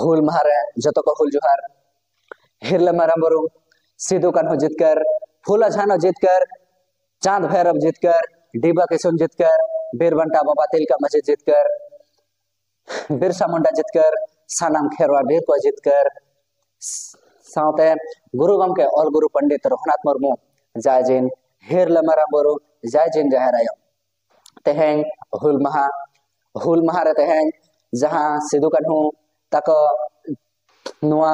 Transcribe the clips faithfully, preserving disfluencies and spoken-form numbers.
ᱦᱩᱞ ᱢᱟᱦᱟ ᱨᱮ ᱡᱚᱛᱚ ᱠᱚ ᱦᱩᱞ ᱡᱚᱦᱟᱨ᱾ ᱦᱤᱨᱞᱟᱹ ᱢᱟᱨᱟᱝ ᱵᱩᱨᱩ, ᱥᱤᱫᱩ ᱠᱟᱹᱱᱦᱩ ᱡᱤᱛᱠᱟᱹᱨ, ᱯᱷᱩᱞᱟ ᱡᱷᱟᱱᱚ ᱡᱤᱛᱠᱟᱹᱨ, ᱪᱟᱸᱫᱽ ᱵᱷᱟᱭᱨᱚᱵ ᱡᱤᱛᱠᱟᱹᱨ, ᱰᱤᱵᱟ ᱠᱤᱥᱩᱱ ᱡᱤᱛᱠᱟᱹᱨ, ᱵᱤᱨ ᱵᱟᱱᱴᱟ ᱵᱟᱵᱟ ᱛᱤᱞᱠᱟ ᱢᱟᱹᱡᱷᱤ ᱡᱤᱛᱠᱟᱹᱨ, ᱵᱤᱨᱥᱟ ᱢᱩᱱᱰᱟ ᱡᱤᱛᱠᱟᱹᱨ, ᱥᱟᱱᱟᱢ ᱠᱷᱮᱨᱣᱟᱲ ᱵᱤᱨ ᱠᱚ ᱡᱤᱛᱠᱟᱹᱨ, ᱥᱟᱶᱛᱮ ᱜᱩᱨᱩ ᱜᱚᱢᱠᱮ ᱚᱞ ᱜᱩᱨᱩ ᱯᱚᱱᱰᱤᱛ ᱨᱚᱜᱷᱩᱱᱟᱛᱷ ᱢᱩᱨᱢᱩ ᱡᱟᱭ ᱡᱤᱱ, ᱦᱤᱨᱞᱟᱹ ᱢᱟᱨᱟᱝ ᱵᱩᱨᱩ ᱡᱟᱭ ᱡᱤᱱ ᱡᱟᱦᱮᱨ ᱟᱭᱳ᱾ ᱛᱮᱦᱮᱧ ᱦᱩᱞ ᱢᱟᱦᱟ, ᱦᱩᱞ ᱢᱟᱦᱟ ᱨᱮ ᱛᱮᱦᱮᱧ ᱡᱟᱦᱟᱸ ᱥᱤᱫᱩ ᱠᱟᱹᱱᱦᱩ ᱛᱟᱠᱚ ᱱᱚᱣᱟ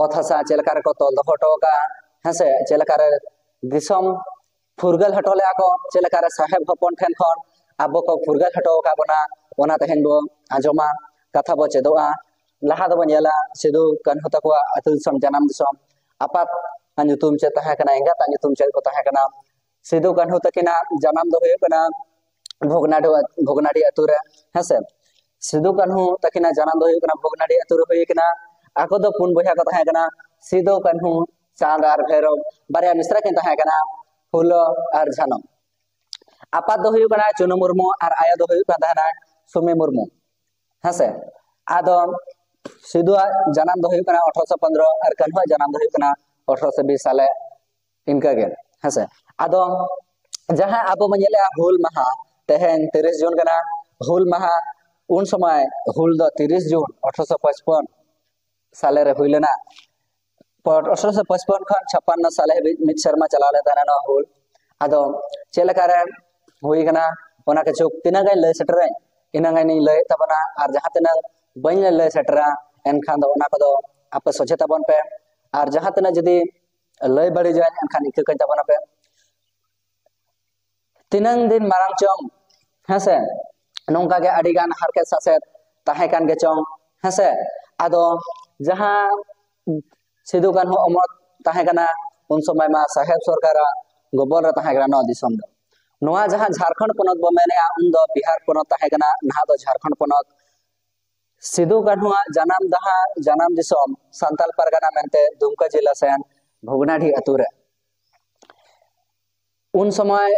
ᱚᱛ ᱦᱟᱥᱟ ᱪᱮᱫ ᱞᱮᱠᱟ ᱨᱮᱠᱚ ᱛᱚᱞ ᱫᱚᱦᱚ ᱦᱚᱴᱚ ᱟᱠᱟᱫᱼᱟ, ᱦᱮᱸᱥᱮ, ᱪᱮᱫ ᱞᱮᱠᱟ ᱨᱮ ᱫᱤᱥᱚᱢ ᱯᱷᱩᱨᱜᱟᱹᱞ ᱦᱚᱴᱚ ᱞᱮᱫᱼᱟ ᱠᱚ, ᱪᱮᱫ ᱞᱮᱠᱟ ᱨᱮ ᱥᱟᱦᱮᱵ ᱦᱚᱯᱚᱱ ᱴᱷᱮᱱ ᱠᱷᱚᱱ ᱟᱵᱚ ᱠᱚ ᱯᱷᱩᱨᱜᱟᱹᱞ ᱦᱚᱴᱚ ᱟᱠᱟᱫ ᱵᱚᱱᱟ, ᱚᱱᱟ ᱛᱮᱦᱮᱧ ᱵᱚ ᱟᱸᱡᱚᱢᱟ, ᱠᱟᱛᱷᱟ ᱵᱚ ᱪᱮᱫᱚᱜᱼᱟ᱾ ᱞᱟᱦᱟ ᱫᱚᱵᱚ ᱧᱮᱞᱟ ᱥᱤᱫᱩ ᱠᱟᱹᱱᱦᱩ ᱛᱟᱠᱚᱣᱟᱜ ᱟᱹᱛᱩ ᱫᱤᱥᱚᱢ, ᱡᱟᱱᱟᱢ ᱫᱤᱥᱚᱢ, ᱟᱯᱟᱛ ᱧᱩᱛᱩᱢ ᱪᱮᱫ ᱛᱟᱦᱮᱸ ᱠᱟᱱᱟ, ᱮᱸᱜᱟᱛᱟᱜ ᱧᱩᱛᱩᱢ ᱪᱮᱫ ᱠᱚ ᱛᱟᱦᱮᱸ ᱠᱟᱱᱟ᱾ ᱥᱤᱫᱩ ᱠᱟᱹᱱᱦᱩ ᱛᱟᱹᱠᱤᱱᱟᱜ ᱡᱟᱱᱟᱢ ᱫᱚ ᱦᱩᱭᱩᱜ ᱠᱟᱱᱟ ᱵᱷᱚᱜᱽᱱᱟᱰᱤ, ᱵᱷᱚᱜᱽᱱᱟᱰᱤ ᱟᱹᱛᱩ ᱨᱮ, ᱦᱮᱸᱥᱮ᱾ ᱥᱤᱫᱩ ᱠᱟᱹᱱᱦᱩ ᱛᱟᱹᱠᱤᱱᱟᱜ ᱡᱟᱱᱟᱢ ᱫᱚ ᱦᱩᱭᱩᱜ ᱠᱟᱱᱟ ᱵᱷᱚᱜᱽᱱᱟᱰᱤ ᱟᱹᱛᱩ ᱨᱮ ᱦᱩᱭ ᱠᱟᱱᱟ᱾ ᱟᱠᱚ ᱫᱚ ᱯᱩᱱ ᱵᱚᱭᱦᱟ ᱠᱚ ᱛᱟᱦᱮᱸ ᱠᱟᱱᱟ, ᱥᱤᱫᱩ, ᱠᱟᱹᱱᱦᱩ, ᱪᱟᱸᱫᱽ ᱟᱨ ᱵᱷᱮᱨᱚᱵ᱾ ᱵᱟᱨᱭᱟ ᱢᱤᱥᱨᱟ ᱠᱤᱱ ᱛᱟᱦᱮᱸ ᱠᱟᱱᱟ, ᱯᱷᱩᱞᱳ ᱟᱨ ᱡᱷᱟᱱᱚ᱾ ᱟᱯᱟᱛ ᱫᱚ ᱦᱩᱭᱩᱜ ᱠᱟᱱᱟ ᱪᱩᱱᱩ ᱢᱩᱨᱢᱩ ᱟᱨ ᱟᱭᱳ ᱫᱚ ᱦᱩᱭᱩᱜ ᱠᱟᱱ ᱛᱟᱦᱮᱱᱟ ᱥᱩᱢᱤ ᱢᱩᱨᱢᱩ, ᱦᱮᱸᱥᱮ᱾ ᱟᱫᱚ ᱥᱤᱫᱩᱣᱟᱜ ᱡᱟᱱᱟᱢ ᱫᱚ ᱦᱩᱭᱩᱜ ᱠᱟᱱᱟ ᱟᱴᱷᱨᱚᱥᱚ ᱯᱚᱱᱨᱚ ᱟᱨ ᱠᱟᱹᱱᱦᱩᱣᱟᱜ ᱡᱟᱱᱟᱢ ᱫᱚ ᱦᱩᱭᱩᱜ ᱠᱟᱱᱟ ᱟᱴᱷᱨᱚᱥᱚ ᱵᱤᱥ ᱥᱟᱞᱮ, ᱤᱱᱠᱟᱹᱜᱮ, ᱦᱮᱸᱥᱮ᱾ ᱟᱫᱚ ᱡᱟᱦᱟᱸ ᱟᱵᱚ ᱵᱚᱱ ᱧᱮᱞᱮᱜᱼᱟ ᱦᱩᱞ ᱢᱟᱦᱟ, ᱛᱮᱦᱮᱧ ᱛᱤᱨᱤᱥ ᱡᱩᱱ ᱠᱟᱱᱟ, ᱦᱩᱞ ᱢᱟᱦᱟ, ᱩᱱ ᱥᱚᱢᱚᱭ ᱦᱩᱞ ᱫᱚ ᱛᱤᱨᱤᱥ ᱡᱩᱱ ᱟᱴᱷᱨᱚᱥᱚ ᱯᱚᱪᱯᱚᱱ ᱥᱟᱞᱮ ᱨᱮ ᱦᱩᱭ ᱞᱮᱱᱟ᱾ ᱟᱴᱷᱨᱚᱥᱚ ᱯᱚᱪᱯᱚᱱ ᱠᱷᱚᱱ ᱪᱷᱟᱯᱟᱱᱱᱚ ᱥᱟᱞᱮ ᱦᱟᱹᱵᱤᱡ ᱢᱤᱫ ᱥᱮᱨᱢᱟ ᱪᱟᱞᱟᱣ ᱞᱮᱱ ᱛᱟᱦᱮᱱᱟ ᱱᱚᱣᱟ ᱦᱩᱞ᱾ ᱟᱫᱚ ᱪᱮᱫ ᱞᱮᱠᱟᱨᱮ ᱦᱩᱭ ᱠᱟᱱᱟ, ᱚᱱᱟ ᱠᱤᱪᱷᱩ ᱛᱤᱱᱟᱹᱜ ᱜᱟᱱ ᱞᱟᱹᱭ ᱥᱮᱴᱮᱨᱟᱹᱧ, ᱤᱱᱟᱹᱜ ᱜᱟᱱᱤᱧ ᱞᱟᱹᱭᱮᱫ ᱛᱟᱵᱚᱱᱟ᱾ ᱟᱨ ᱡᱟᱦᱟᱸ ᱛᱤᱱᱟᱹᱜ ᱵᱟᱹᱧ ᱞᱟᱹᱭ ᱥᱮᱴᱮᱨᱟ, ᱮᱱᱠᱷᱟᱱ ᱫᱚ ᱚᱱᱟ ᱠᱚᱫᱚ ᱟᱯᱮ ᱥᱚᱡᱷᱮ ᱛᱟᱵᱚᱱ ᱯᱮ᱾ ᱟᱨ ᱡᱟᱦᱟᱸ ᱛᱤᱱᱟᱹᱜ ᱡᱩᱫᱤ ᱞᱟᱹᱭ ᱵᱟᱹᱲᱤᱡᱟᱹᱧ, ᱮᱱᱠᱷᱟᱱ ᱤᱠᱟᱹ ᱠᱟᱹᱧ ᱛᱟᱵᱚᱱᱟᱯᱮ᱾ ᱛᱤᱱᱟᱹᱝ ᱫᱤᱱ ᱢᱟᱲᱟᱝ ᱪᱚᱝ, ᱦᱮᱸᱥᱮ, ᱱᱚᱝᱠᱟ ᱜᱮ ᱟᱹᱰᱤ ᱜᱟᱱ ᱦᱟᱨᱠᱮᱛ ᱥᱟᱥᱮᱛ ᱛᱟᱦᱮᱸ ᱠᱟᱱ ᱜᱮ ᱪᱚᱝ, ᱦᱮᱸᱥᱮ᱾ ᱟᱫᱚ ᱡᱟᱦᱟᱸ ᱥᱤᱫᱩ ᱠᱟᱹᱱᱦᱩ ᱚᱢᱚᱨ ᱛᱟᱦᱮᱸ ᱠᱟᱱᱟ, ᱩᱱ ᱥᱚᱢᱚᱭ ᱢᱟ ᱥᱟᱦᱮᱵ ᱥᱚᱨᱠᱟᱨᱟᱜ ᱜᱚᱵᱚᱞ ᱨᱮ ᱛᱟᱦᱮᱸ ᱠᱟᱱᱟ ᱱᱚᱣᱟ ᱫᱤᱥᱚᱢ ᱫᱚ᱾ ᱱᱚᱣᱟ ᱡᱟᱦᱟᱸ ᱡᱷᱟᱲᱠᱷᱚᱸᱰ ᱯᱚᱱᱚᱛ ᱵᱚ ᱢᱮᱱᱮᱜᱼᱟ, ᱩᱱᱫᱚ ᱵᱤᱦᱟᱨ ᱯᱚᱱᱚᱛ ᱛᱟᱦᱮᱸ ᱠᱟᱱᱟ, ᱱᱟᱦᱟᱜ ᱫᱚ ᱡᱷᱟᱲᱠᱷᱚᱸᱰ ᱯᱚᱱᱚᱛ᱾ ᱥᱤᱫᱩ ᱠᱟᱹᱱᱦᱩᱣᱟᱜ ᱡᱟᱱᱟᱢ ᱰᱟᱦᱟᱨ, ᱡᱟᱱᱟᱢ ᱫᱤᱥᱚᱢ ᱥᱟᱱᱛᱟᱞ ᱯᱟᱨᱜᱟᱱᱟ ᱢᱮᱱᱛᱮ ᱫᱩᱢᱠᱟ ᱡᱮᱞᱟ ᱥᱮᱱ ᱵᱷᱚᱜᱽᱱᱟᱰᱤ ᱟᱹᱛᱩ ᱨᱮ᱾ ᱩᱱ ᱥᱚᱢᱚᱭ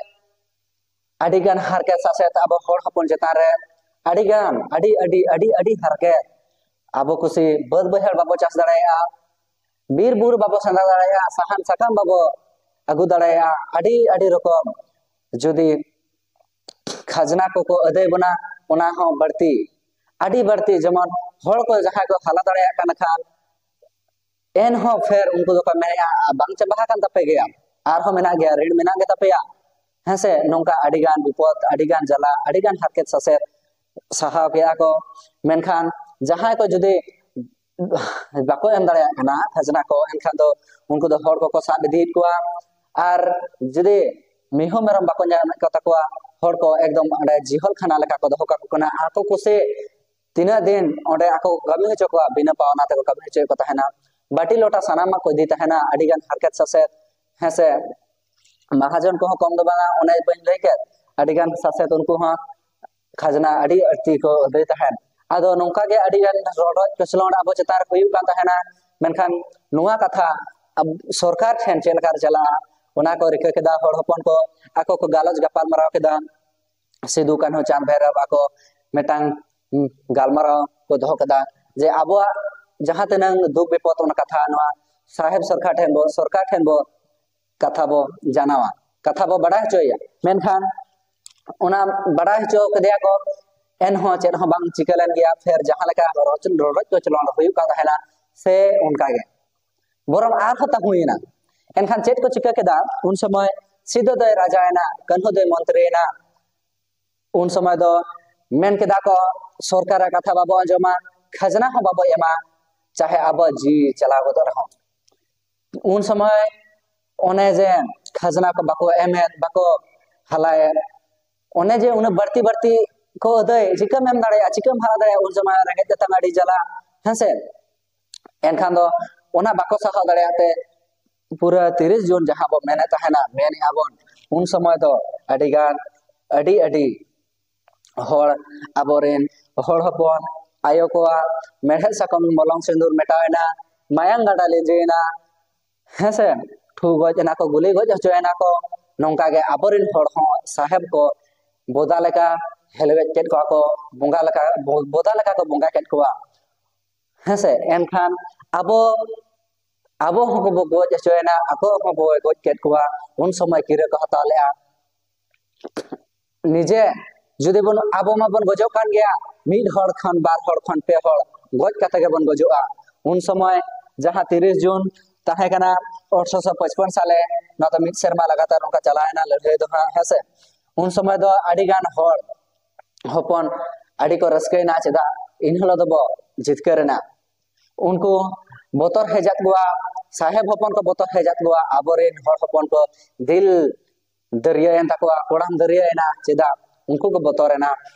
ᱟᱹᱰᱤᱜᱟᱱ ᱦᱟᱨᱠᱮᱛ ᱥᱟᱥᱮᱛ ᱟᱵᱚ ᱦᱚᱲ ᱦᱚᱯᱚᱱ ᱪᱮᱛᱟᱱ ᱨᱮ ᱟᱹᱰᱤᱜᱟᱱ, ᱟᱹᱰᱤ, ᱟᱹᱰᱤ, ᱟᱹᱰᱤ, ᱟᱹᱰᱤ ᱦᱟᱨᱠᱮᱛ᱾ ᱟᱵᱚ ᱠᱩᱥᱤ ᱵᱟᱹᱫᱽ ᱵᱟᱹᱭᱦᱟᱹᱲ ᱵᱟᱵᱚ ᱪᱟᱥ ᱫᱟᱲᱮᱭᱟᱜᱼᱟ, ᱵᱤᱨ ᱵᱩᱨᱩ ᱵᱟᱵᱚ ᱥᱮᱸᱫᱽᱨᱟ ᱫᱟᱲᱮᱭᱟᱜᱼᱟ, ᱥᱟᱦᱟᱱ ᱥᱟᱠᱟᱢ ᱵᱟᱵᱚ ᱟᱹᱜᱩ ᱫᱟᱲᱮᱭᱟᱜᱼᱟ, ᱟᱹᱰᱤ ᱟᱹᱰᱤ ᱨᱚᱠᱚᱢ ᱡᱩᱫᱤ ᱠᱷᱟᱡᱽᱱᱟ ᱠᱚᱠᱚ ᱟᱹᱫᱟᱹᱭ ᱵᱚᱱᱟ, ᱚᱱᱟ ᱦᱚᱸ ᱵᱟᱹᱲᱛᱤ, ᱟᱹᱰᱤ ᱵᱟᱹᱲᱛᱤ᱾ ᱡᱮᱢᱚᱱ ᱦᱚᱲ ᱠᱚ ᱡᱟᱦᱟᱸᱭ ᱠᱚ ᱦᱟᱞᱟ ᱫᱟᱲᱮᱭᱟᱜ ᱠᱟᱱ ᱠᱷᱟᱱ, ᱮᱱᱦᱚᱸ ᱯᱷᱮᱨ ᱩᱱᱠᱩ ᱫᱚᱠᱚ ᱢᱮᱱᱮᱫᱼᱟ, "ᱵᱟᱝ ᱪᱟᱵᱟ ᱟᱠᱟᱱ ᱛᱟᱯᱮ ᱜᱮᱭᱟ, ᱟᱨᱦᱚᱸ ᱢᱮᱱᱟᱜ ᱜᱮᱭᱟ, ᱨᱤᱲ ᱢᱮᱱᱟᱜ ᱜᱮ ᱛᱟᱯᱮᱭᱟ", ᱦᱮᱸᱥᱮ? ᱱᱚᱝᱠᱟ ᱟᱹᱰᱤᱜᱟᱱ ᱵᱤᱯᱚᱫ, ᱟᱹᱰᱤᱜᱟᱱ ᱡᱟᱞᱟ, ᱟᱹᱰᱤᱜᱟᱱ ᱦᱟᱨᱠᱮᱛ ᱥᱟᱥᱮᱛ ᱥᱟᱦᱟᱣ ᱠᱮᱜᱼᱟ ᱠᱚ᱾ ᱢᱮᱱᱠᱷᱟᱱ ᱡᱟᱦᱟᱸᱭ ᱠᱚ ᱡᱩᱫᱤ ᱵᱟᱠᱚ ᱮᱢ ᱫᱟᱲᱮᱭᱟᱜ ᱠᱟᱱᱟ ᱠᱷᱟᱡᱽᱱᱟ ᱠᱚ, ᱮᱱᱠᱷᱟᱱ ᱫᱚ ᱩᱱᱠᱩ ᱫᱚ ᱦᱚᱲ ᱠᱚᱠᱚ ᱥᱟᱵ ᱤᱫᱤᱭᱮᱫ ᱠᱚᱣᱟ᱾ ᱟᱨ ᱡᱩᱫᱤ ᱢᱤᱦᱩ ᱢᱮᱨᱚᱢ ᱵᱟᱠᱚ ᱧᱟᱢᱮᱫ ᱠᱚ ᱛᱟᱠᱚᱣᱟ, ᱦᱚᱲ ᱠᱚ ᱮᱠᱫᱚᱢ ᱚᱸᱰᱮ ᱡᱤᱦᱚᱞ ᱠᱷᱟᱱᱟ ᱞᱮᱠᱟ ᱠᱚ ᱫᱚᱦᱚ ᱠᱟᱠᱚ ᱠᱟᱱᱟ᱾ ᱟᱠᱚ ᱠᱩᱥᱤ ᱛᱤᱱᱟᱹᱜ ᱫᱤᱱ ᱚᱸᱰᱮ ᱟᱠᱚ ᱠᱟᱹᱢᱤ ᱦᱚᱪᱚ ᱠᱚᱣᱟ, ᱵᱤᱱᱟᱹ ᱯᱟᱣᱱᱟ ᱛᱮᱠᱚ ᱠᱟᱹᱢᱤ ᱦᱚᱪᱚᱭᱮᱫ ᱠᱚ ᱛᱟᱦᱮᱱᱟ᱾ ᱵᱟᱹᱴᱤ ᱞᱚᱴᱟ ᱥᱟᱱᱟᱢᱟᱜ ᱠᱚ ᱤᱫᱤ ᱛᱟᱦᱮᱱᱟ, ᱟᱹᱰᱤᱜᱟᱱ ᱦᱟᱨᱠᱮᱛ ᱥᱟᱥᱮᱛ, ᱦᱮᱸᱥᱮ? ᱢᱟᱦᱟᱡᱚᱱ ᱠᱚᱦᱚᱸ ᱠᱚᱢ ᱫᱚ ᱵᱟᱝᱟ, ᱚᱱᱮ ᱵᱟᱹᱧ ᱞᱟᱹᱭ ᱠᱮᱫ, ᱟᱹᱰᱤᱜᱟᱱ ᱥᱟᱥᱮᱛ, ᱩᱱᱠᱩ ᱦᱚᱸ ᱠᱷᱟᱡᱽᱱᱟ ᱟᱹᱰᱤ ᱟᱹᱲᱛᱤ ᱠᱚ ᱟᱹᱫᱟᱹᱭ ᱛᱟᱦᱮᱸᱫ᱾ ᱟᱫᱚ ᱱᱚᱝᱠᱟ ᱜᱮ ᱟᱹᱰᱤᱜᱟᱱ ᱨᱚᱰᱚᱡ ᱠᱚᱪᱞᱚᱱ ᱟᱵᱚ ᱪᱮᱛᱟᱱ ᱨᱮ ᱦᱩᱭᱩᱜ ᱠᱟᱱ ᱛᱟᱦᱮᱱᱟ᱾ ᱢᱮᱱᱠᱷᱟᱱ ᱱᱚᱣᱟ ᱠᱟᱛᱷᱟ ᱟᱵ-, ᱥᱚᱨᱠᱟᱨ ᱴᱷᱮᱱ ᱪᱮᱫ ᱞᱮᱠᱟ ᱨᱮ ᱪᱟᱞᱟᱜᱼᱟ, ᱚᱱᱟ ᱠᱚ ᱨᱤᱠᱟᱹ ᱠᱮᱫᱟ᱾ ᱦᱚᱲ ᱦᱚᱯᱚᱱ ᱠᱚ ᱟᱠᱚ ᱠᱚ ᱜᱟᱞᱚᱪ ᱜᱟᱯᱟᱞ ᱢᱟᱨᱟᱣ ᱠᱮᱫᱟ, ᱥᱤᱫᱩ ᱠᱟᱹᱱᱦᱩ ᱪᱟᱸᱫᱽ ᱵᱷᱟᱭᱨᱚᱵ ᱟᱠᱚ ᱢᱤᱫᱴᱟᱝ, ᱩᱸ, ᱜᱟᱞᱢᱟᱨᱟᱣ ᱠᱚ ᱫᱚᱦᱚ ᱠᱮᱫᱟ, ᱡᱮ ᱟᱵᱚᱣᱟᱜ ᱡᱟᱦᱟᱸ ᱛᱤᱱᱟᱹᱝ ᱫᱩᱠ ᱵᱤᱯᱚᱫ, ᱚᱱᱟ ᱠᱟᱛᱷᱟ ᱱᱚᱣᱟ ᱥᱟᱦᱮᱵᱽ ᱥᱚᱨᱠᱟᱨ ᱴᱷᱮᱱ ᱵᱚ, ᱥᱚᱨᱠᱟᱨ ᱴᱷᱮᱱ ᱵᱚ ᱠᱟᱛᱷᱟ ᱵᱚ ᱡᱟᱱᱟᱣᱟ, ᱠᱟᱛᱷᱟ ᱵᱚ ᱵᱟᱰᱟᱭ ᱦᱚᱪᱚᱭᱮᱭᱟ᱾ ᱢᱮᱱᱠᱷᱟᱱ ᱚᱱᱟ ᱵᱟᱰᱟᱭ ᱦᱚᱪᱚ ᱠᱮᱫᱮᱭᱟ ᱠᱚ, ᱮᱱᱦᱚᱸ ᱪᱮᱫ ᱦᱚᱸ ᱵᱟᱝ ᱪᱤᱠᱟᱹ ᱞᱮᱱ ᱜᱮᱭᱟ᱾ ᱯᱷᱮᱨ ᱡᱟᱦᱟᱸ ᱞᱮᱠᱟ ᱨᱚᱪ-, ᱨᱚᱰᱚᱡ ᱠᱚᱪᱞᱚᱱ ᱦᱩᱭᱩᱜ ᱠᱟᱱ ᱛᱟᱦᱮᱱᱟ, ᱥᱮ ᱚᱱᱠᱟ ᱜᱮ, ᱵᱚᱨᱚᱝ ᱟᱨᱦᱚᱸ ᱛᱟᱦᱩᱸᱭᱮᱱᱟ᱾ ᱮᱱᱠᱷᱟᱱ ᱪᱮᱫ ᱠᱚ ᱪᱤᱠᱟᱹ ᱠᱮᱫᱟ? ᱩᱱ ᱥᱚᱢᱚᱭ ᱥᱤᱫᱚ ᱫᱚᱭ ᱨᱟᱡᱟᱭᱮᱱᱟ, ᱠᱟᱹᱱᱦᱩ ᱫᱚᱭ ᱢᱚᱱᱛᱨᱤᱭᱮᱱᱟ᱾ ᱩᱱ ᱥᱚᱢᱚᱭ ᱫᱚ ᱢᱮᱱ ᱠᱮᱫᱟ ᱠᱚ, ᱥᱚᱨᱠᱟᱨᱟᱜ ᱠᱟᱛᱷᱟ ᱵᱟᱵᱚ ᱟᱸᱡᱚᱢᱟ, ᱠᱷᱟᱡᱽᱱᱟ ᱦᱚᱸ ᱵᱟᱵᱚ ᱮᱢᱟ, ᱪᱟᱦᱮ ᱟᱵᱚᱣᱟᱜ ᱡᱤᱣᱤ ᱪᱟᱞᱟᱣ ᱜᱚᱫᱚᱜ ᱨᱮᱦᱚᱸ᱾ ᱩᱱ ᱥᱚᱢᱚᱭ ᱚᱱᱮ ᱡᱮ ᱠᱷᱟᱡᱽᱱᱟ ᱠᱚ ᱵᱟᱠᱚ ᱮᱢᱮᱫ, ᱵᱟᱠᱚ ᱦᱟᱞᱟᱭᱮᱫ, ᱚᱱᱮ ᱡᱮ ᱩᱱᱟᱹᱜ ᱵᱟᱹᱲᱛᱤ ᱵᱟᱹᱲᱛᱤ ᱠᱚ ᱟᱹᱫᱟᱹᱭ, ᱪᱤᱠᱟᱹᱢ ᱮᱢ ᱫᱟᱲᱮᱭᱟᱜᱼᱟ, ᱪᱤᱠᱟᱹᱢ ᱦᱟᱞᱟ ᱫᱟᱲᱮᱭᱟᱜᱼᱟ? ᱩᱱ ᱥᱚᱢᱚᱭ ᱨᱮᱸᱜᱮᱡ ᱛᱮᱛᱟᱝ ᱟᱹᱰᱤ ᱡᱟᱞᱟ, ᱦᱮᱸᱥᱮ? ᱮᱱᱠᱷᱟᱱ ᱫᱚ ᱚᱱᱟ ᱵᱟᱠᱚ ᱥᱟᱦᱟᱣ ᱫᱟᱲᱮᱭᱟᱜ ᱛᱮ ᱯᱩᱨᱟᱹ ᱛᱤᱨᱤᱥ ᱡᱩᱱ ᱡᱟᱦᱟᱸ ᱵᱚ ᱢᱮᱱᱮᱫ ᱛᱟᱦᱮᱱᱟ, ᱢᱮᱱᱮᱫᱼᱟ ᱵᱚᱱ, ᱩᱱ ᱥᱚᱢᱚᱭ ᱫᱚ ᱟᱹᱰᱤᱜᱟᱱ, ᱟᱹᱰᱤ ᱟᱹᱰᱤ ᱦᱚᱲ, ᱟᱵᱚᱨᱮᱱ ᱦᱚᱲ ᱦᱚᱯᱚᱱ ᱟᱭᱳ ᱠᱚᱣᱟᱜ ᱢᱮᱲᱦᱮᱫ ᱥᱟᱠᱚᱢ ᱢᱚᱞᱚᱝ ᱥᱤᱸᱫᱩᱨ ᱢᱮᱴᱟᱣᱮᱱᱟ, ᱢᱟᱭᱟᱝ ᱜᱟᱰᱟ ᱞᱤᱸᱡᱤᱭᱮᱱᱟ, ᱦᱮᱸᱥᱮ, ᱴᱷᱩ ᱜᱚᱡ ᱮᱱᱟ ᱠᱚ, ᱜᱩᱞᱤ ᱜᱚᱡ ᱦᱚᱪᱚᱭᱮᱱᱟ ᱠᱚ᱾ ᱱᱚᱝᱠᱟ ᱜᱮ ᱟᱵᱚᱨᱮᱱ ᱦᱚᱲ ᱦᱚᱸ ᱥᱟᱦᱮᱵᱽ ᱠᱚ ᱵᱚᱫᱟ ᱞᱮᱠᱟ ᱦᱮᱞᱣᱮᱡ ᱠᱮᱫ ᱠᱚᱣᱟ ᱠᱚ, ᱵᱚᱸᱜᱟ ᱞᱮᱠᱟ, ᱵᱚ-, ᱵᱚᱫᱟ ᱞᱮᱠᱟ ᱠᱚ ᱵᱚᱸᱜᱟ ᱠᱮᱫ ᱠᱚᱣᱟ᱾ ᱦᱮᱸᱥᱮ᱾ ᱮᱱᱠᱷᱟᱱ ᱟᱵᱚ ᱟᱵᱚ ᱦᱚᱸᱠᱚ ᱵᱚ ᱜᱚᱡ ᱦᱚᱪᱚᱭᱮᱱᱟ, ᱟᱠᱚ ᱦᱚᱸᱵᱚ ᱜᱚᱡ ᱠᱮᱫ ᱠᱚᱣᱟ᱾ ᱩᱱ ᱥᱚᱢᱚᱭ ᱠᱤᱨᱟᱹ ᱠᱚ ᱦᱟᱛᱟᱣ ᱞᱮᱫᱼᱟ᱾ ᱱᱤᱡᱮ ᱡᱩᱫᱤ ᱵᱚᱱ, ᱟᱵᱚ ᱢᱟᱵᱚᱱ ᱜᱚᱡᱚᱜ ᱠᱟᱱ ᱜᱮᱭᱟ, ᱢᱤᱫ ᱦᱚᱲ ᱠᱷᱚᱱ ᱵᱟᱨ ᱦᱚᱲ ᱠᱷᱚᱱ ᱯᱮ ᱦᱚᱲ ᱜᱚᱡ ᱠᱟᱛᱮ ᱜᱮᱵᱚᱱ ᱜᱚᱡᱚᱜᱼᱟ᱾ ᱩᱱ ᱥᱚᱢᱚᱭ ᱡᱟᱦᱟᱸ ᱛᱤᱨᱤᱥ ᱡᱩᱱ ᱛᱟᱦᱮᱸ ᱠᱟᱱᱟ ᱟᱴᱷᱨᱚᱥᱚ ᱯᱚᱪᱯᱚᱱ ᱥᱟᱞᱮ, ᱱᱚᱣᱟ ᱫᱚ ᱢᱤᱫ ᱥᱮᱨᱢᱟ ᱞᱟᱜᱟᱛᱟᱨ ᱚᱱᱠᱟ ᱪᱟᱞᱟᱣᱮᱱᱟ ᱞᱟᱹᱲᱦᱟᱹᱭ ᱫᱚ ᱦᱟᱸᱜ, ᱦᱮᱸᱥᱮ᱾ ᱩᱱ ᱥᱚᱢᱚᱭ ᱫᱚ ᱟᱹᱰᱤ ᱜᱟᱱ ᱦᱚᱲ ᱦᱚᱯᱚᱱ ᱟᱹᱰᱤ ᱠᱚ ᱨᱟᱹᱥᱠᱟᱹᱭᱮᱱᱟ, ᱪᱮᱫᱟᱜ ᱮᱱ ᱦᱤᱞᱳᱜ ᱫᱚᱵᱚ ᱡᱤᱛᱠᱟᱹᱨ ᱮᱱᱟ᱾ ᱩᱱᱠᱩ ᱵᱚᱛᱚᱨ ᱦᱮᱡ ᱟᱫ ᱠᱚᱣᱟ, ᱥᱟᱦᱮᱵ ᱦᱚᱯᱚᱱ ᱠᱚ ᱵᱚᱛᱚᱨ ᱦᱮᱡ ᱟᱫ ᱠᱚᱣᱟ, ᱟᱵᱚᱨᱮᱱ ᱦᱚᱲ ᱦᱚᱯᱚᱱ ᱠᱚ ᱫᱤᱞ ᱫᱟᱹᱨᱭᱟᱹᱭᱮᱱ ᱛᱟᱠᱚᱣᱟ, ᱠᱚᱲᱟᱢ ᱫᱟᱹᱨᱭᱟᱹᱭᱮᱱᱟ, ᱪᱮᱫᱟᱜ ᱩᱱᱠᱩ ᱠᱚ ᱵᱚᱛᱚᱨᱮᱱᱟ᱾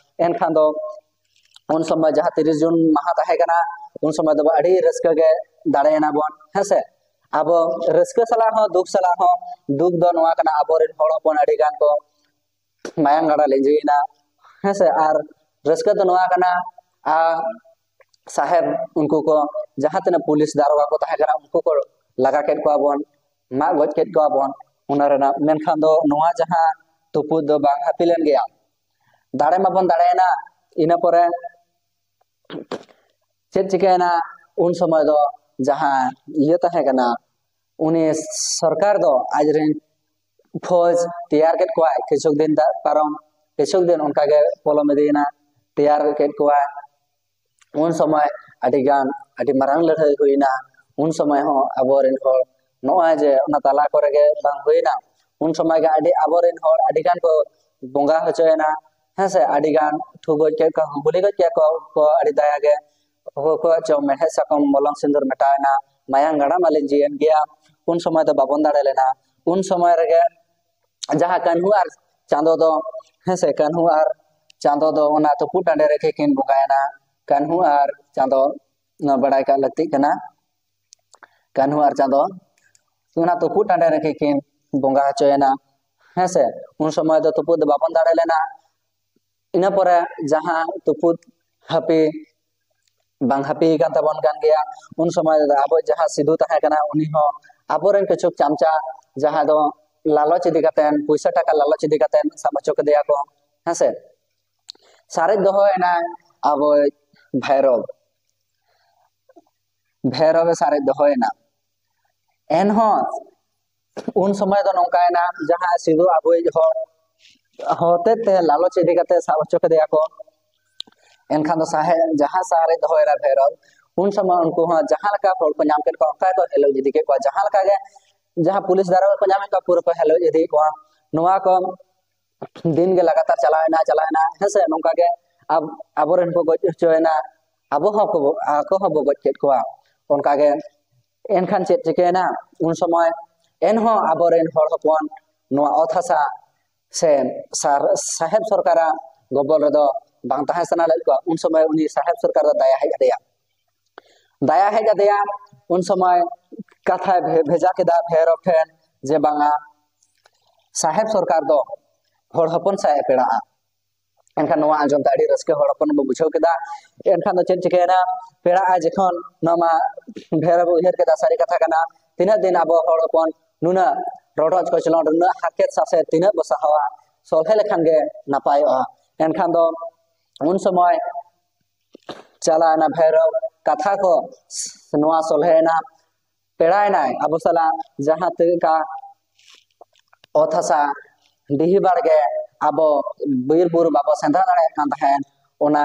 ᱮᱱᱠᱷᱟᱱ ᱫᱚ ᱩᱱ ᱥᱚᱢᱚᱭ ᱡᱟᱦᱟᱸ ᱛᱤᱨᱤᱥ ᱡᱩᱱ ᱢᱟᱦᱟ ᱛᱟᱦᱮᱸ ᱠᱟᱱᱟ, ᱩᱱ ᱥᱚᱢᱚᱭ ᱫᱚ ᱟᱹᱰᱤ ᱨᱟᱹᱥᱠᱟᱹ ᱜᱮ ᱫᱟᱲᱮᱭᱮᱱᱟ ᱵᱚᱱ, ᱦᱮᱸᱥᱮ᱾ ᱟᱵᱚ ᱨᱟᱹᱥᱠᱟᱹ ᱥᱟᱞᱟᱜ ᱦᱚᱸ ᱫᱩᱠ ᱥᱟᱞᱟᱜ ᱦᱚᱸ, ᱫᱩᱠ ᱫᱚ ᱱᱚᱣᱟ ᱠᱟᱱᱟ, ᱟᱵᱚᱨᱮᱱ ᱦᱚᱲ ᱦᱚᱯᱚᱱ ᱟᱹᱰᱤ ᱜᱟᱱ ᱠᱚ ᱢᱟᱭᱟᱝ ᱜᱟᱰᱟ ᱞᱤᱸᱡᱤᱭᱮᱱᱟ, ᱦᱮᱸᱥᱮ᱾ ᱟᱨ ᱨᱟᱹᱥᱠᱟᱹ ᱫᱚ ᱱᱚᱣᱟ ᱠᱟᱱᱟ, ᱟᱨ ᱥᱟᱦᱮᱵ ᱩᱱᱠᱩ ᱠᱚ, ᱡᱟᱦᱟᱸ ᱛᱤᱱᱟᱹᱜ ᱯᱩᱞᱤᱥ ᱫᱟᱨᱚᱜᱟ ᱠᱚ ᱛᱟᱦᱮᱸ ᱠᱟᱱᱟ, ᱩᱱᱠᱩ ᱠᱚ ᱞᱟᱜᱟ ᱠᱮᱫ ᱠᱚᱣᱟ ᱵᱚᱱ, ᱢᱟᱜ ᱜᱚᱡ ᱠᱮᱫ ᱠᱚᱣᱟ ᱵᱚᱱ ᱚᱱᱟ ᱨᱮᱱᱟᱜ᱾ ᱢᱮᱱᱠᱷᱟᱱ ᱫᱚ ᱱᱚᱣᱟ ᱡᱟᱦᱟᱸ ᱛᱩᱯᱩᱫ ᱫᱚ ᱵᱟᱝ ᱦᱟᱹᱯᱤ ᱞᱮᱱ ᱜᱮᱭᱟ, ᱫᱟᱲᱮ ᱢᱟᱵᱚᱱ ᱫᱟᱲᱮᱭᱮᱱᱟ᱾ ᱤᱱᱟᱹ ᱯᱚᱨᱮ ᱪᱮᱫ ᱪᱤᱠᱟᱹᱭᱮᱱᱟ? ᱩᱱ ᱥᱚᱢᱚᱭ ᱫᱚ ᱡᱟᱦᱟᱸ ᱤᱭᱟᱹ ᱛᱟᱦᱮᱸ ᱠᱟᱱᱟ, ᱩᱱᱤ ᱥᱚᱨᱠᱟᱨ ᱫᱚ ᱟᱡᱨᱮᱱ ᱯᱷᱳᱡᱽ ᱛᱮᱭᱟᱨ ᱠᱮᱫ ᱠᱚᱣᱟᱭ᱾ ᱠᱤᱪᱷᱩ ᱫᱤᱱ ᱫᱟᱜ ᱯᱟᱨᱚᱢ, ᱠᱤᱪᱷᱩ ᱫᱤᱱ ᱚᱱᱠᱟᱜᱮ ᱯᱚᱞᱚᱢ ᱤᱫᱤᱭᱮᱱᱟ, ᱛᱮᱭᱟᱨ ᱠᱮᱫ ᱠᱚᱣᱟᱭ᱾ ᱩᱱ ᱥᱚᱢᱚᱭ ᱟᱹᱰᱤ ᱜᱟᱱ, ᱟᱹᱰᱤ ᱢᱟᱨᱟᱝ ᱞᱟᱹᱲᱦᱟᱹᱭ ᱦᱩᱭᱱᱟ᱾ ᱩᱱ ᱥᱚᱢᱚᱭ ᱦᱚᱸ ᱟᱵᱚᱨᱮᱱ ᱦᱚᱲ, ᱱᱚᱜᱼᱚᱭ ᱡᱮ ᱚᱱᱟ ᱛᱟᱞᱟ ᱠᱚᱨᱮ ᱜᱮ ᱵᱟᱝ ᱦᱩᱭᱱᱟ, ᱩᱱ ᱥᱚᱢᱚᱭ ᱜᱮ ᱟᱹᱰᱤ, ᱟᱵᱚᱨᱮᱱ ᱦᱚᱲ ᱟᱹᱰᱤ ᱜᱟᱱ ᱠᱚ ᱵᱚᱸᱜᱟ ᱦᱚᱪᱚᱭᱮᱱᱟ, ᱦᱮᱸ ᱥᱮ᱾ ᱟᱹᱰᱤ ᱜᱟᱱ ᱴᱷᱩ ᱜᱚᱡ ᱠᱮᱫ ᱠᱚᱣᱟ, ᱜᱩᱞᱤ ᱜᱚᱡ ᱠᱮᱫ ᱠᱚᱣᱟ ᱠᱚ ᱟᱹᱰᱤ ᱫᱟᱭᱟ ᱜᱮ᱾ ᱚᱠᱚᱭ ᱠᱚᱣᱟᱜ ᱪᱚ ᱢᱮᱲᱦᱮᱫ ᱥᱟᱠᱚᱢ ᱢᱚᱞᱚᱝ ᱥᱤᱸᱫᱩᱨ ᱢᱮᱴᱟᱣ ᱮᱱᱟ, ᱢᱟᱭᱟᱝ ᱜᱟᱰᱟ ᱢᱟ ᱞᱤᱸᱡᱤᱭᱮᱱ ᱜᱮᱭᱟ᱾ ᱩᱱ ᱥᱚᱢᱚᱭ ᱫᱚ ᱵᱟᱵᱚᱱ ᱫᱟᱲᱮ ᱞᱮᱱᱟ᱾ ᱩᱱ ᱥᱚᱢᱚᱭ ᱨᱮᱜᱮ ᱡᱟᱦᱟᱸ ᱠᱟᱹᱱᱦᱩ ᱟᱨ ᱪᱟᱸᱫᱚ ᱫᱚ, ᱦᱮᱸ ᱥᱮ, ᱠᱟᱹᱱᱦᱩ ᱟᱨ ᱪᱟᱸᱫᱚ ᱫᱚ ᱚᱱᱟ ᱛᱩᱯᱩᱫ ᱴᱟᱺᱰᱤ ᱨᱮᱜᱮ ᱠᱤᱱ ᱵᱚᱸᱜᱟᱭᱮᱱᱟ᱾ ᱠᱟᱹᱱᱦᱩ ᱟᱨ ᱪᱟᱸᱫᱚ, ᱱᱚᱣᱟ ᱵᱟᱲᱟᱭ ᱠᱟᱜ ᱞᱟᱹᱠᱛᱤᱜ ᱠᱟᱱᱟ᱾ ᱠᱟᱹᱱᱦᱩ ᱟᱨ ᱪᱟᱸᱫᱚ ᱚᱱᱟ ᱛᱩᱯᱩᱫ ᱴᱟᱺᱰᱤ ᱨᱮᱜᱮ ᱠᱤᱱ ᱵᱚᱸᱜᱟ ᱦᱚᱪᱚᱭᱮᱱᱟ, ᱦᱮᱸ ᱥᱮ᱾ ᱩᱱ ᱥᱚᱢᱚᱭ ᱫᱚ ᱛᱩᱯᱩᱫ ᱫᱚ ᱵᱟᱵᱚᱱ ᱫᱟᱲᱮ ᱞᱮᱱᱟ᱾ ᱤᱱᱟᱹ ᱯᱚᱨᱮ ᱡᱟᱦᱟᱸ ᱛᱩᱯᱩᱫ ᱦᱟᱹᱯᱤ ᱵᱟᱝ ᱦᱟᱹᱯᱤ ᱠᱟᱱ ᱛᱟᱵᱚᱱ ᱠᱟᱱ ᱜᱮᱭᱟ, ᱩᱱ ᱥᱚᱢᱚᱭ ᱨᱮᱫᱚ ᱟᱵᱚ ᱡᱟᱦᱟᱸ ᱥᱤᱫᱷᱩ ᱛᱟᱦᱮᱸ ᱠᱟᱱᱟ, ᱩᱱᱤ ᱦᱚᱸ ᱟᱵᱚᱨᱮᱱ ᱠᱤᱪᱷᱩ ᱪᱟᱢᱪᱟ, ᱡᱟᱦᱟᱸ ᱫᱚ ᱞᱟᱞᱚᱪ ᱤᱫᱤ ᱠᱟᱛᱮᱱ, ᱯᱩᱭᱥᱟᱹ ᱴᱟᱠᱟ ᱞᱟᱞᱚᱪ ᱤᱫᱤ ᱠᱟᱛᱮᱱ ᱥᱟᱵ ᱦᱚᱪᱚ ᱠᱮᱫᱮᱭᱟ ᱠᱚ, ᱦᱮᱸ ᱥᱮ᱾ ᱥᱟᱨᱮᱡ ᱫᱚᱦᱚᱭᱮᱱᱟᱭ ᱟᱵᱚ ᱵᱷᱟᱭᱨᱚᱵ᱾ ᱵᱷᱮᱨᱚᱵ ᱮ ᱥᱟᱨᱮᱡ ᱫᱚᱦᱚᱭᱮᱱᱟ᱾ ᱮᱱᱦᱚᱸ ᱩᱱ ᱥᱚᱢᱚᱭ ᱫᱚ ᱱᱚᱝᱠᱟᱭᱮᱱᱟ, ᱡᱟᱦᱟᱸ ᱥᱤᱫᱷᱩ ᱟᱵᱚᱭᱤᱡ ᱦᱚᱲ ᱦᱚᱛᱮᱛᱮ ᱞᱟᱞᱚᱪ ᱤᱫᱤ ᱠᱟᱛᱮ ᱥᱟᱵ ᱦᱚᱪᱚ ᱠᱮᱫᱮᱭᱟ ᱠᱚ᱾ ᱮᱱᱠᱷᱟᱱ ᱫᱚ ᱥᱟᱦᱮᱵ, ᱡᱟᱦᱟᱸ ᱥᱟᱨᱮᱡ ᱫᱚᱦᱚᱭᱮᱱᱟ ᱵᱷᱮᱨᱚᱵ, ᱩᱱ ᱥᱚᱢᱚᱭ ᱩᱱᱠᱩ ᱦᱚᱸ ᱡᱟᱦᱟᱸ ᱞᱮᱠᱟ ᱦᱚᱲ ᱠᱚ ᱧᱟᱢ ᱠᱮᱫ ᱠᱚᱣᱟ, ᱚᱱᱠᱟ ᱜᱮᱠᱚ ᱦᱮᱞᱳ ᱤᱫᱤ ᱠᱮᱫ ᱠᱚᱣᱟ᱾ ᱡᱟᱦᱟᱸ ᱞᱮᱠᱟ ᱜᱮ ᱡᱟᱦᱟᱸ ᱯᱩᱞᱤᱥ ᱫᱟᱨᱚᱜᱟ ᱠᱚ ᱧᱟᱢᱮᱫ ᱠᱚᱣᱟ, ᱯᱩᱨᱟᱹ ᱠᱚ ᱦᱮᱞᱳ ᱤᱫᱤᱭᱮᱫ ᱠᱚᱣᱟ᱾ ᱱᱚᱣᱟ ᱠᱚ ᱫᱤᱱ ᱜᱮ ᱞᱟᱜᱟᱛᱟᱨ ᱪᱟᱞᱟᱣᱮᱱᱟ, ᱪᱟᱞᱟᱣᱮᱱᱟ, ᱦᱮᱸ ᱥᱮ? ᱱᱚᱝᱠᱟ ᱜᱮ ᱟᱵ-, ᱟᱵᱚᱨᱮᱱ ᱠᱚ ᱜᱚᱡ ᱦᱚᱪᱚᱭᱮᱱᱟ, ᱟᱵᱚ ᱦᱚᱸ ᱠᱚ, ᱟᱠᱚ ᱦᱚᱸ ᱵᱚ ᱜᱚᱡ ᱠᱮᱫ ᱠᱚᱣᱟ᱾ ᱚᱱᱠᱟ ᱜᱮ ᱮᱱᱠᱷᱟᱱ ᱪᱮᱫ ᱪᱤᱠᱟᱹᱭᱮᱱᱟ? ᱩᱱ ᱥᱚᱢᱚᱭ ᱮᱱᱦᱚᱸ ᱟᱵᱚᱨᱮᱱ ᱦᱚᱲ ᱦᱚᱯᱚᱱ ᱱᱚᱣᱟ ᱚᱛ ᱦᱟᱥᱟ ᱥᱮ ᱥᱟᱨ-, ᱥᱟᱦᱮᱵ ᱥᱚᱨᱠᱟᱨᱟᱜ ᱜᱚᱵᱚᱞ ᱨᱮᱫᱚ ᱵᱟᱝ ᱛᱟᱦᱮᱸ ᱥᱟᱱᱟ ᱞᱮᱫ ᱠᱚᱣᱟ᱾ ᱩᱱ ᱥᱚᱢᱚᱭ ᱩᱱᱤ ᱥᱟᱦᱮᱵ ᱥᱚᱨᱠᱟᱨ ᱫᱚ ᱫᱟᱭᱟ ᱦᱮᱡ ᱟᱫᱮᱭᱟ᱾ ᱫᱟᱭᱟ ᱦᱮᱡ ᱟᱫᱮᱭᱟ, ᱩᱱ ᱥᱚᱢᱚᱭ ᱠᱟᱛᱷᱟᱭ ᱵᱷᱮ-, ᱵᱷᱮᱡᱟ ᱠᱮᱫᱟ ᱵᱷᱮᱨᱚᱵ ᱴᱷᱮᱱ ᱡᱮ, "ᱵᱟᱝᱟ, ᱥᱟᱦᱮᱵ ᱥᱚᱨᱠᱟᱨ ᱫᱚ ᱦᱚᱲ ᱦᱚᱯᱚᱱ ᱥᱟᱶ ᱮ ᱯᱮᱲᱟᱜᱼᱟ᱾" ᱮᱱᱠᱷᱟᱱ ᱱᱚᱣᱟ ᱟᱸᱡᱚᱢ ᱛᱮ ᱟᱹᱰᱤ ᱨᱟᱹᱥᱠᱟᱹ ᱦᱚᱲ ᱦᱚᱯᱚᱱ ᱵᱚ ᱵᱩᱡᱷᱟᱹᱣ ᱠᱮᱫᱟ᱾ ᱮᱱᱠᱷᱟᱱ ᱫᱚ ᱪᱮᱫ ᱪᱤᱠᱟᱹᱭᱮᱱᱟ? ᱯᱮᱲᱟᱜᱼᱟᱭ ᱡᱚᱠᱷᱚᱱ, ᱱᱚᱣᱟ ᱢᱟ ᱵᱷᱮᱨᱚᱵ ᱩᱭᱦᱟᱹᱨ ᱠᱮᱫᱟ, ᱥᱟᱹᱨᱤ ᱠᱟᱛᱷᱟ ᱠᱟᱱᱟ, ᱛᱤᱱᱟᱹᱜ ᱫᱤᱱ ᱟᱵᱚ ᱦᱚᱲ ᱦᱚᱯᱚᱱ ᱱᱩᱱᱟᱹᱜ ᱨᱚᱰᱚᱡ ᱠᱚᱪᱞᱚᱱ, ᱱᱩᱱᱟᱹᱜ ᱦᱟᱨᱠᱮᱛ ᱥᱟᱥᱮᱛ ᱛᱤᱱᱟᱹᱜ ᱵᱚ ᱥᱟᱦᱟᱣᱟ? ᱥᱚᱞᱦᱮ ᱞᱮᱠᱷᱟᱱ ᱜᱮ ᱱᱟᱯᱟᱭᱚᱜᱼᱟ᱾ ᱮᱱᱠᱷᱟᱱ ᱫᱚ ᱩᱱ ᱥᱚᱢᱚᱭ ᱪᱟᱞᱟᱣᱮᱱᱟ ᱵᱷᱮᱨᱚᱵ, ᱠᱟᱛᱷᱟ ᱠᱚ ᱱᱚᱣᱟ ᱥᱚᱞᱦᱮᱭᱮᱱᱟ, ᱯᱮᱲᱟᱭᱮᱱᱟᱭ ᱟᱵᱚ ᱥᱟᱞᱟᱜ, ᱡᱟᱦᱟᱸ ᱛᱮᱠᱟ ᱚᱛ ᱦᱟᱥᱟ ᱰᱤᱦᱤ ᱵᱟᱲᱜᱮ ᱟᱵᱚ ᱵᱤᱨ ᱵᱩᱨᱩ ᱵᱟᱵᱚ ᱥᱮᱸᱫᱽᱨᱟ ᱫᱟᱲᱮᱭᱟᱜ ᱠᱟᱱ ᱛᱟᱦᱮᱸᱫ, ᱚᱱᱟ,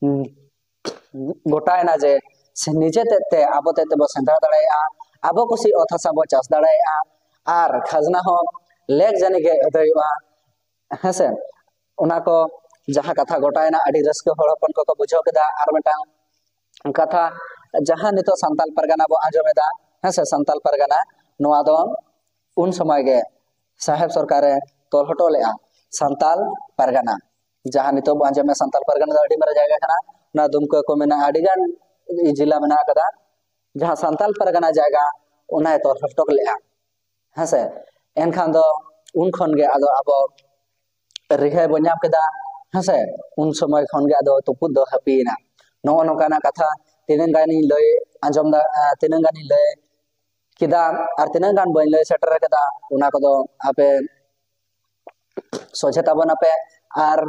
ᱩᱸ, ᱜᱚᱴᱟᱭᱮᱱᱟ ᱡᱮ ᱥᱮ ᱱᱤᱡᱮ ᱛᱮᱫ ᱛᱮ ᱟᱵᱚ ᱛᱮᱫ ᱛᱮᱵᱚ ᱥᱮᱸᱫᱽᱨᱟ ᱫᱟᱲᱮᱭᱟᱜᱼᱟ, ᱟᱵᱚ ᱠᱩᱥᱤ ᱚᱛ ᱦᱟᱥᱟ ᱵᱚ ᱪᱟᱥ ᱫᱟᱲᱮᱭᱟᱜᱼᱟ, ᱟᱨ ᱠᱷᱟᱡᱽᱱᱟ ᱦᱚᱸ ᱞᱮᱠ ᱡᱟᱹᱱᱤᱡ ᱜᱮ ᱟᱹᱫᱟᱹᱭᱚᱜᱼᱟ᱾ ᱦᱮᱸᱥᱮ? ᱚᱱᱟ ᱠᱚ ᱡᱟᱦᱟᱸ ᱠᱟᱛᱷᱟ ᱜᱚᱴᱟᱭᱮᱱᱟ, ᱟᱹᱰᱤ ᱨᱟᱹᱥᱠᱟᱹ ᱦᱚᱲ ᱦᱚᱯᱚᱱ ᱠᱚᱠᱚ ᱵᱩᱡᱷᱟᱹᱣ ᱠᱮᱫᱟ᱾ ᱟᱨ ᱢᱤᱫᱴᱟᱝ ᱠᱟᱛᱷᱟ, ᱡᱟᱦᱟᱸ ᱱᱤᱛᱚᱜ ᱥᱟᱱᱛᱟᱞ ᱯᱟᱨᱜᱟᱱᱟ ᱵᱚ ᱟᱸᱡᱚᱢᱮᱫᱟ, ᱦᱮᱸ ᱥᱮ, ᱥᱟᱱᱛᱟᱞ ᱯᱟᱨᱜᱟᱱᱟ, ᱱᱚᱣᱟ ᱫᱚ ᱩᱱ ᱥᱚᱢᱚᱭ ᱜᱮ ᱥᱟᱦᱮᱵ ᱥᱚᱨᱠᱟᱨᱮ ᱛᱚᱞ ᱦᱚᱴᱚ ᱞᱮᱫᱼᱟ ᱥᱟᱱᱛᱟᱞ ᱯᱟᱨᱜᱟᱱᱟ᱾ ᱡᱟᱦᱟᱸ ᱱᱤᱛᱚᱜ ᱵᱚ ᱟᱸᱡᱚᱢᱮᱫ ᱥᱟᱱᱛᱟᱞ ᱯᱟᱨᱜᱟᱱᱟ ᱫᱚ ᱟᱹᱰᱤ ᱢᱟᱨᱟᱝ ᱡᱟᱭᱜᱟ ᱠᱟᱱᱟ᱾ ᱚᱱᱟ ᱫᱩᱢᱠᱟᱹ ᱠᱚ ᱢᱮᱱᱟᱜᱼᱟ, ᱟᱹᱰᱤ ᱜᱟᱱ ᱡᱮᱞᱟ ᱢᱮᱱᱟᱜ ᱟᱠᱟᱫᱟ᱾ ᱡᱟᱦᱟᱸ ᱥᱟᱱᱛᱟᱞ ᱯᱟᱨᱜᱟᱱᱟ ᱡᱟᱭᱜᱟ, ᱚᱱᱟᱭ ᱛᱚᱞ ᱦᱚᱴᱚ ᱞᱮᱫᱼᱟ, ᱦᱮᱸᱥᱮ᱾ ᱮᱱᱠᱷᱟᱱ ᱫᱚ ᱩᱱ ᱠᱷᱚᱱ ᱜᱮ ᱟᱫᱚ ᱟᱵᱚ ᱨᱤᱦᱟᱹᱭ ᱵᱚ ᱧᱟᱢ ᱠᱮᱫᱟ, ᱦᱮᱸᱥᱮ᱾ ᱩᱱ ᱥᱚᱢᱚᱭ ᱠᱷᱚᱱ ᱜᱮ ᱟᱫᱚ ᱛᱩᱯᱩᱫ ᱫᱚ ᱦᱟᱹᱯᱤᱭᱮᱱᱟ᱾ ᱱᱚᱜᱼᱚ ᱱᱚᱝᱠᱟᱱᱟᱜ ᱠᱟᱛᱷᱟ ᱛᱤᱱᱟᱹᱜ ᱜᱟᱱᱤᱧ ᱞᱟᱹᱭ ᱟᱸᱡᱚᱢ ᱫᱟ, ᱟᱸ, ᱛᱤᱱᱟᱹᱜ ᱜᱟᱱᱤᱧ ᱞᱟᱹᱭ ᱠᱮᱫᱟ ᱟᱨ ᱛᱤᱱᱟᱹᱜ ᱜᱟᱱ ᱵᱟᱹᱧ ᱞᱟᱹᱭ ᱥᱮᱴᱮᱨ ᱠᱮᱫᱟ, ᱚᱱᱟ ᱠᱚᱫᱚ ᱟᱯᱮ ᱥᱚᱡᱷᱮ ᱛᱟᱵᱚᱱ ᱟᱯᱮ᱾ ᱟᱨ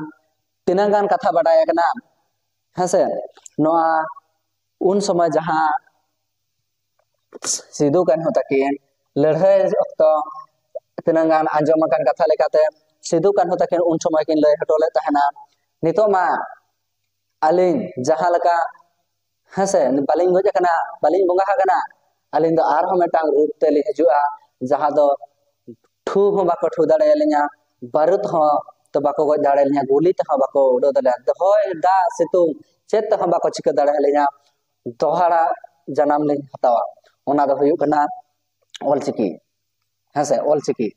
ᱛᱤᱱᱟᱹᱜ ᱜᱟᱱ ᱠᱟᱛᱷᱟ ᱵᱟᱰᱟᱭ ᱟᱠᱟᱱᱟ, ᱦᱮᱸᱥᱮ, ᱱᱚᱣᱟ ᱩᱱ ᱥᱚᱢᱚᱭ ᱡᱟᱦᱟᱸ ᱥᱤᱫᱩ ᱠᱟᱹᱱᱦᱩ ᱛᱟᱹᱠᱤᱱ ᱞᱟᱹᱲᱦᱟᱹᱭ ᱚᱠᱛᱚ ᱛᱤᱱᱟᱹᱜ ᱜᱟᱱ ᱟᱸᱡᱚᱢ ᱟᱠᱟᱱ ᱠᱟᱛᱷᱟ ᱞᱮᱠᱟᱛᱮ ᱥᱤᱫᱩ ᱠᱟᱹᱱᱦᱩ ᱛᱟᱹᱠᱤᱱ ᱩᱱ ᱥᱚᱢᱚᱭ ᱠᱤᱱ ᱞᱟᱹᱭ ᱦᱚᱴᱚ ᱞᱮᱫ ᱛᱟᱦᱮᱱᱟ, ᱱᱤᱛᱚᱜ ᱢᱟ ᱟᱹᱞᱤᱧ ᱡᱟᱦᱟᱸ ᱞᱮᱠᱟ, ᱦᱮᱸᱥᱮ, ᱵᱟᱹᱞᱤᱧ ᱜᱚᱡ ᱟᱠᱟᱱᱟ, ᱵᱟᱹᱞᱤᱧ ᱵᱚᱸᱜᱟ ᱟᱠᱟᱱᱟ, ᱟᱹᱞᱤᱧ ᱫᱚ ᱟᱨᱦᱚᱸ ᱢᱤᱫᱴᱟᱝ ᱨᱩᱯ ᱛᱮᱞᱤᱧ ᱦᱤᱡᱩᱜᱼᱟ, ᱡᱟᱦᱟᱸ ᱫᱚ ᱴᱷᱩ ᱦᱚᱸ ᱵᱟᱠᱚ ᱴᱷᱩ ᱫᱟᱲᱮᱭᱟᱞᱤᱧᱟ, ᱵᱟᱹᱨᱩᱫ ᱦᱚᱸ ᱛᱚ ᱵᱟᱠᱚ ᱜᱚᱡ ᱫᱟᱲᱮᱭᱟᱞᱤᱧᱟ, ᱜᱩᱞᱤ ᱛᱮᱦᱚᱸ ᱵᱟᱠᱚ ᱩᱰᱟᱹᱣ ᱫᱟᱲᱮᱭᱟᱞᱤᱧᱟ, ᱦᱚᱭ ᱫᱟᱜ ᱥᱤᱛᱩᱝ ᱪᱮᱫ ᱛᱮᱦᱚᱸ ᱵᱟᱠᱚ ᱪᱤᱠᱟᱹ ᱫᱟᱲᱮᱭᱟᱞᱤᱧᱟ, ᱫᱚᱦᱲᱟ ᱡᱟᱱᱟᱢ ᱞᱤᱧ ᱦᱟᱛᱟᱣᱟ᱾ ᱚᱱᱟ ᱫᱚ ᱦᱩᱭᱩᱜ ᱠᱟᱱᱟ ᱚᱞᱪᱤᱠᱤ᱾ ᱦᱮᱸᱥᱮ, ᱚᱞᱪᱤᱠᱤ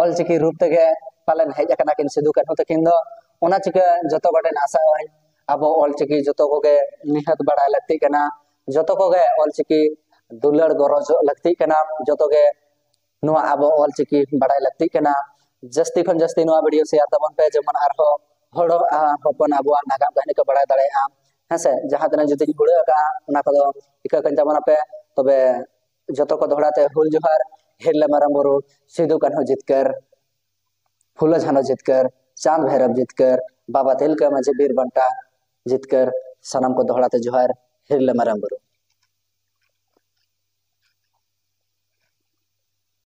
ᱚᱞᱪᱤᱠᱤ ᱨᱩᱯ ᱛᱮᱜᱮ ᱯᱟᱞᱮᱱ ᱦᱮᱡ ᱟᱠᱟᱱᱟ ᱠᱤᱱ ᱥᱤᱫᱩ ᱠᱟᱹᱱᱦᱩ ᱛᱟᱹᱠᱤᱱ ᱫᱚ᱾ ᱚᱱᱟ ᱪᱤᱠᱟᱹ ᱡᱚᱛᱚ ᱠᱚᱴᱷᱮᱱ ᱟᱥᱟ ᱟᱹᱧ, ᱟᱵᱚ ᱚᱞᱪᱤᱠᱤ ᱡᱚᱛᱚ ᱠᱚᱜᱮ ᱱᱤᱦᱟᱹᱛ ᱵᱟᱲᱟᱭ ᱞᱟᱹᱠᱛᱤᱜ ᱠᱟᱱᱟ, ᱡᱚᱛᱚ ᱠᱚᱜᱮ ᱚᱞᱪᱤᱠᱤ ᱫᱩᱞᱟᱹᱲ ᱜᱚᱨᱚᱡᱚᱜ ᱞᱟᱹᱠᱛᱤᱜ ᱠᱟᱱᱟ, ᱡᱚᱛᱚ ᱜᱮ ᱱᱚᱣᱟ ᱟᱵᱚ ᱚᱞᱪᱤᱠᱤ ᱵᱟᱲᱟᱭ ᱞᱟᱹᱠᱛᱤᱜ ᱠᱟᱱᱟ᱾ ᱡᱟᱹᱥᱛᱤ ᱠᱷᱚᱱ ᱡᱟᱹᱥᱛᱤ ᱱᱚᱣᱟ ᱵᱷᱤᱰᱤᱭᱳ ᱥᱮᱭᱟᱨ ᱛᱟᱵᱚᱱ ᱯᱮ, ᱡᱮᱢᱚᱱ ᱟᱨᱦᱚᱸ ᱦᱚᱲ, ᱟᱨ ᱦᱚᱯᱚᱱ ᱟᱵᱚᱣᱟᱜ ᱱᱟᱜᱟᱢ ᱠᱟᱹᱦᱱᱤ ᱠᱚ ᱵᱟᱲᱟᱭ ᱫᱟᱲᱮᱭᱟᱜᱼᱟ᱾ ᱦᱮᱸᱥᱮ, ᱡᱟᱦᱟᱸ ᱛᱤᱱᱟᱹᱜ ᱡᱩᱫᱤᱧ ᱦᱩᱲᱟᱹ ᱟᱠᱟᱫᱼᱟ, ᱚᱱᱟ ᱠᱚᱫᱚ ᱤᱠᱟᱹ ᱠᱟᱹᱧ ᱛᱟᱵᱚᱱᱟᱯᱮ᱾ ᱛᱚᱵᱮ ᱡᱚᱛᱚ ᱠᱚ ᱫᱚᱦᱲᱟ ᱛᱮ ᱦᱩᱞ ᱡᱚᱦᱟᱨ, ᱦᱤᱨᱞᱟᱹ ᱢᱟᱨᱟᱝ ᱵᱩᱨᱩ ᱥᱤᱫᱩ ᱠᱟᱹᱱᱦᱩ ᱡᱤᱛᱠᱟᱹᱨ, ᱯᱷᱩᱞᱳ ᱡᱷᱟᱱᱳ ᱡᱤᱛᱠᱟᱹᱨ, ᱪᱟᱸᱫᱽ ᱵᱷᱟᱭᱨᱚᱵ ᱡᱤᱛᱠᱟᱹᱨ, ᱵᱟᱵᱟ ᱛᱤᱞᱠᱟᱹ ᱢᱟᱹᱡᱷᱤ ᱵᱤᱨ ᱵᱟᱱᱴᱟ ᱡᱤᱛᱠᱟᱹᱨ, ᱥᱟᱱᱟᱢ ᱠᱚ ᱫᱚᱦᱲᱟ ᱛᱮ ᱡᱚᱦᱟᱨ, ᱦᱤᱨᱞᱟᱹ ᱢᱟᱨᱟᱝ ᱵᱩᱨᱩ᱾